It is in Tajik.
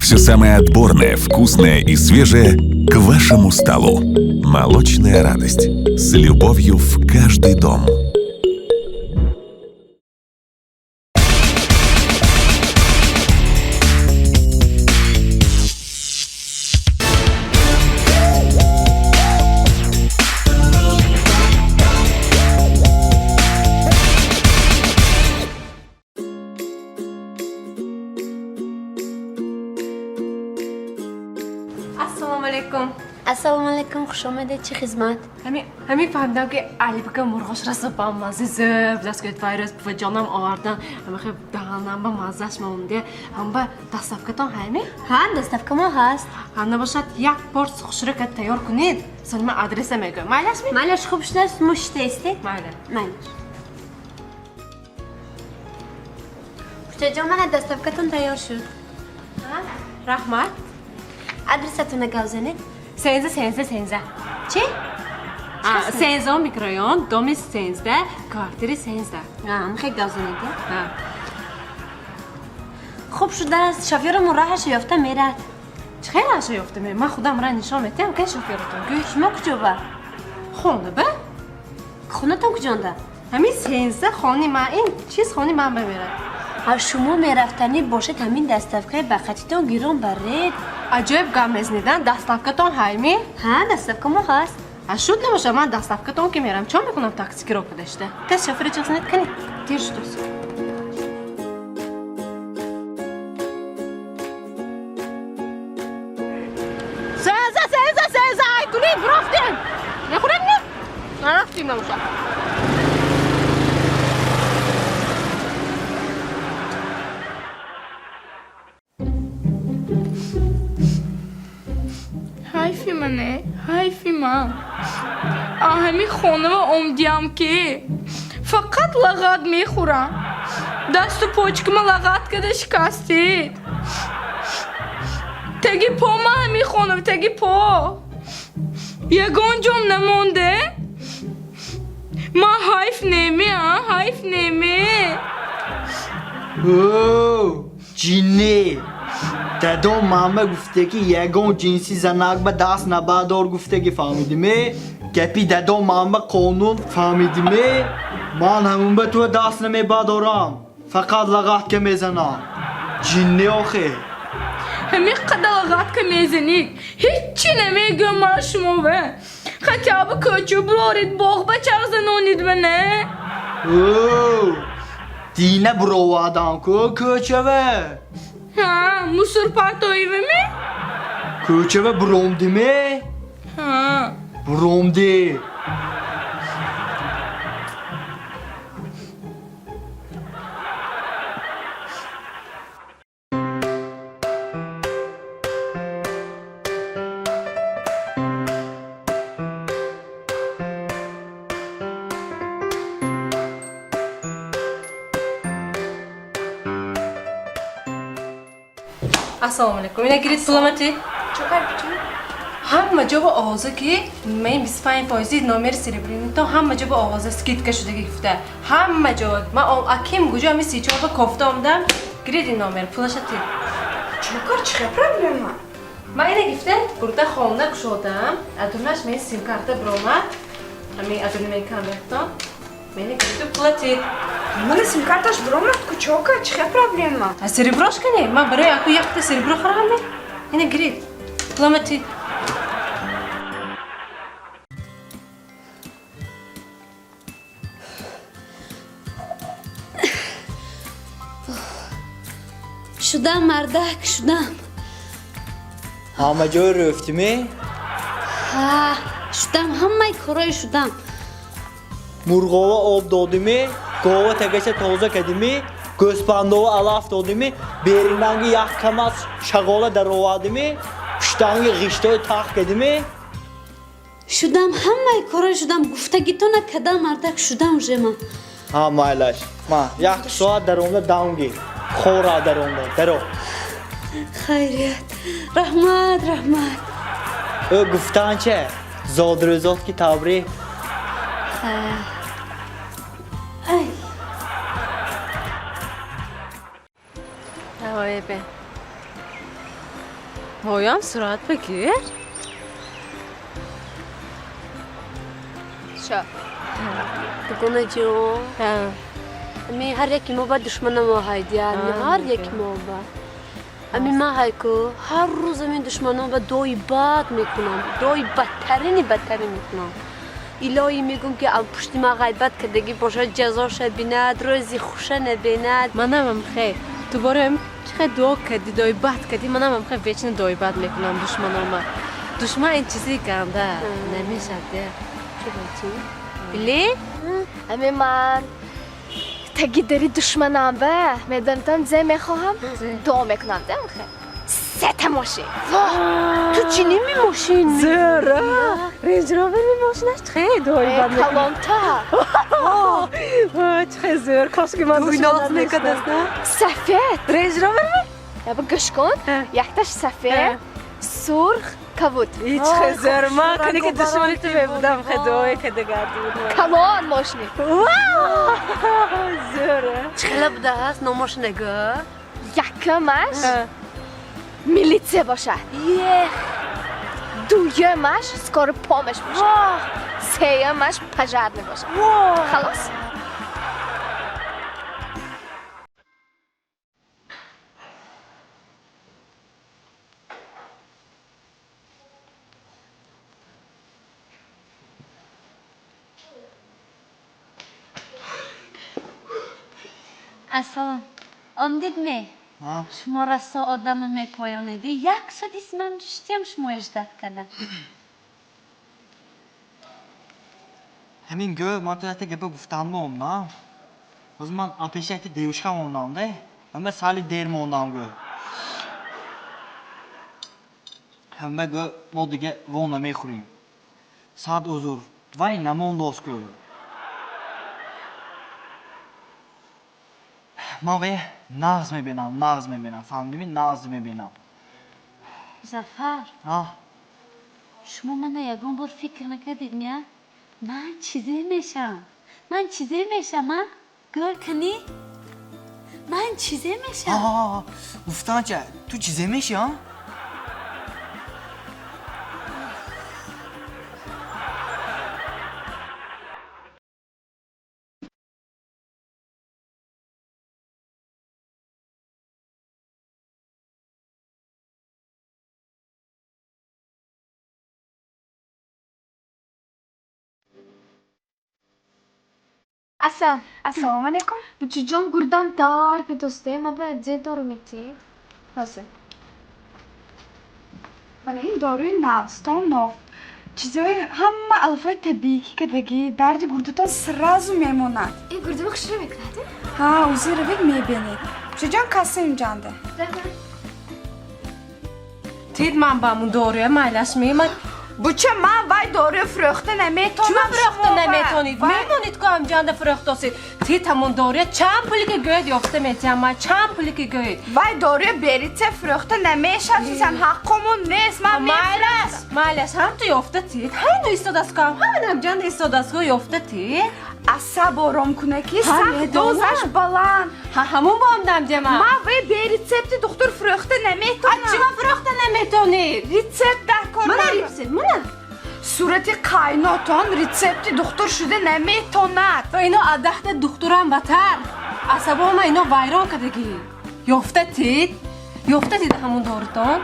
Все самое отборное, вкусное и свежее к вашему столу. Молочная радость. С любовью в каждый дом. Ассалому алайкум. Ассалому алайкум, хуш омадед, чӣ хизмат? Ҳамин фаҳмидам, ки алибка мурғош расо ба мазза зӯб даст гӯяд, вайрӯз буваҷонам овардан, ҳамахе даҳанам ба маззаш монде. Ҳам ба доставкатон ҳайми? Ҳа, доставкамо ҳаст. Ҳам набошад, як порс хушрӯка тайёр кунед, сони ман адреса мегӯям. Майлашми? Майлаш, хуб шудааст, мо шитаистед? Майла. Майлаш. Хучаҷон, мана доставкатон тайёр шуд. Раҳмат. Адресатона гап занед. 13, 13, 13. Чӣ? 13 микрорайон, доми 13, квартири 13. Мехоҳед гап занед? Хуб шудааст, шофёрамо роҳашо ёфта мерад. Чӣ хел раҳашо ёфта мерад? Ман худам ра нишон метиҳам, кай шофёратон гӯй. Шумо куҷо ба? Хона ба. Хонатон куҷонда? Ҳамин 13 хони ман, ин чиз хони ман ба мерад. Шумо мерафтанӣ бошед, ҳамин доставкаи бақатитон гирон баред. Аҷоиб гап мезнидан, доставкатон ҳайми? Ҳа, доставкамо ҳаст. Шуд набошад, ман доставкатон ки мерам, чо мекунам такси киро кадашта? Тез шофёри чиқснед, кани дер шудос. 13, 13, 13, ай кунед, бурафтем. Мехӯред ми? Нарафтем набошад. Ҳайфи мане, ҳайфи ман. Ҳамин хонава омдиям, ки фақат лағат мехӯрам. Дасту почкама лағат када шикастид. Таги по ма ҳамин хонава, таги по. Ягон ҷом намонде. Ман ҳайф неми, а? Ҳайф неми. Ҷинне! Дадом мама гуфте, ки ягон ҷинси занак ба даст набардор гуфтаги, фаҳмидиме? Гапи дадом мама қонун, фаҳмидиме? Ман ҳамун ба ту даст намебардорам, фақат лағатка мезанам. Ҷинне охе. Ҳамин қадар лағатка мезанид. Ҳеччи намегӯям ман шумо ва. Хотя бы кӯчу бирорид, боғ ба чарх занонид ва не? Дина буровардам ку кӯчава. Ҳа, мусор партоивами? Кӯчава буромдиме? Ҳа. Буромди. Ассалому алайкум. Ина гирид пуламати. Ҳама ҷо ба овоза, ки мен 25 фоизи номери серебряныйто ҳама ҷо ба овоза скидка шудаги гуфта. Ҳама ҷо. Ман аким куҷо ҳами 34 ба кофта омадам. Гирид ин номер, пулаша ти. Чокар, чӣ хел проблема? Ман ина гифта бурда хона кушодам. Адунаш мен сим-карта биромад. Ҳамин адуни мен камертон. Мени гирифту пулатид. Мана сим-карташ биромад ку, чока, чӣ хел проблема? А сереброш кане? Ман барои аку якта серебро харам. Ина гирид. Пуламати. Шудам, мардак, шудам. Ҳама ҷой рӯфтиме? Ҳа, шудам, ҳамаи корои шудам. Мурғова об додиме, гова тагаша тоза кардиме, гӯспандова алаф додиме, беринанги як камаз шағола даровардиме, пуштанги ғиштои тах кардиме. Шудам, ҳамаи корои шудам, гуфтагитона кадам, мардак, шудам уже ман. Ҳа, майлаш, ма як соат даромда дамги хора даромда даро. Хайрият, раҳмат, раҳмат. Ӯ гуфтанча зодрӯзот ки табрик. Ай. Ой, бе. Воям сурат бигир. Ша. Дугона ҷон. Ами ҳар яки мо ба душмана мо ҳайдия, ҳар яки мо ба. Ами ма ҳайку ҳар рӯз ами душманон ба дуои бад мекунам. Дуои бадтарини бадтарин мекунам. Илоҳӣ мегӯм ки ав пушти ма ғайбат кардагӣ бошад, ҷазоша бинад, рӯзи хуша набинад. Манамам хе. Ту бораем чӣ хел дуо кардӣ, дуои бад кардӣ, манамам хе вечно дуои бад мекунам душманома. Душман ин чизи ганда намешад. Биле? Ами ман таги дари душманам ба медонитон зе мехоҳам, дуо мекунам де хе. Сета мошин. Ту чӣ ними мошин? Зӯра! Рейндж Ровер ми мошинаш чӣ хел дуои бад мекунам. Калонта. Чӣ хел зӯр, кошки ман душманам мекардаст, на? Сафед. Рейндж Ровер ми? Яба гӯш кун. Якташ сафед, сурх, кабуд. Чӣ хел зӯр, ман кане ки душмани ту мебудам, хе дуое када гарди будам. Калон мошини. Зӯра. Чӣ хела будааст номош нагӯ? Якумаш милитсия бошад. Ех. Дуюмаш скорый помощь бошад. Сеюмаш пожарный бошад. Халос. Ассалом. Омдидме? Шумо расо одама мепоёнеди. Як соат ман ҷуштиям шумоя ждать кардам. Ҳамин гӯ ман ту якта гапа гуфтан мондам. Ҳозир ман пеши якта девушка мондам де. Ҳама сали дер мондам гӯ. Ҳама гӯ мо дига во намехӯрем. Сад узр. Вай намондост гӯ. Ман вай нағз мебинам, нағз мебинам. Фаҳмидими? Нағз мебинам. Зафар. Шумо мана ягон бор фикр накардед, мя? Ман чизе мешавам. Ман чизе мешавам, а? Гӯр кунӣ? Ман чизе мешавам. Гуфтанча, ту чизе мешӣ, а? Ассалом. Ассалому алайкум. Бучиҷон, гурдам дард медосте, ма ба зе дору метӣ? Ҳозир. Мана ин доруи навстон нов. Чизои ҳама алафҳои табиӣ ки кардагӣ, дарди гурдатон сразу мемонад. Ин гурдама хушро мекунад? Ҳа, ӯзи равед мебинед. Бучиҷон, касса инҷанда. Тид ман ба мун доруя майлаш мемад. Буча, ман вай доруя фурӯхта наметонам. Чума фурӯхта наметонид? Мемонид ку ҳамҷанда фурӯхтосед. Тид ҳамон доруя чанд пуле ки гӯед ёфта метиҳам ман, чанд пуле ки гӯед. Вай доруя беритсе фурӯхта намешавад, сизам ҳаққомон нест, ман Майлаш, майлаш, ҳам ту ёфта тид. Ҳайну истодааст ку, ҳамин ҳамҷанда истодааст ку ёфта тид. Асаб ором куна ки сахт дозаш баланд. Ҳа, ҳамон бо омдам ҷама. Ман вай бе рецепти духтур фурӯхта наметонам. Чима фурӯхта наметонед? Рецепт дар кор. Мана рецепт, мана. Сурати қайнотон рецепти духтур шуда наметонад. Ва ино адаҳта духтурам батар. Асабома ино вайрон кардагӣ. Ёфта тид? Ёфта тид ҳамон дорутон?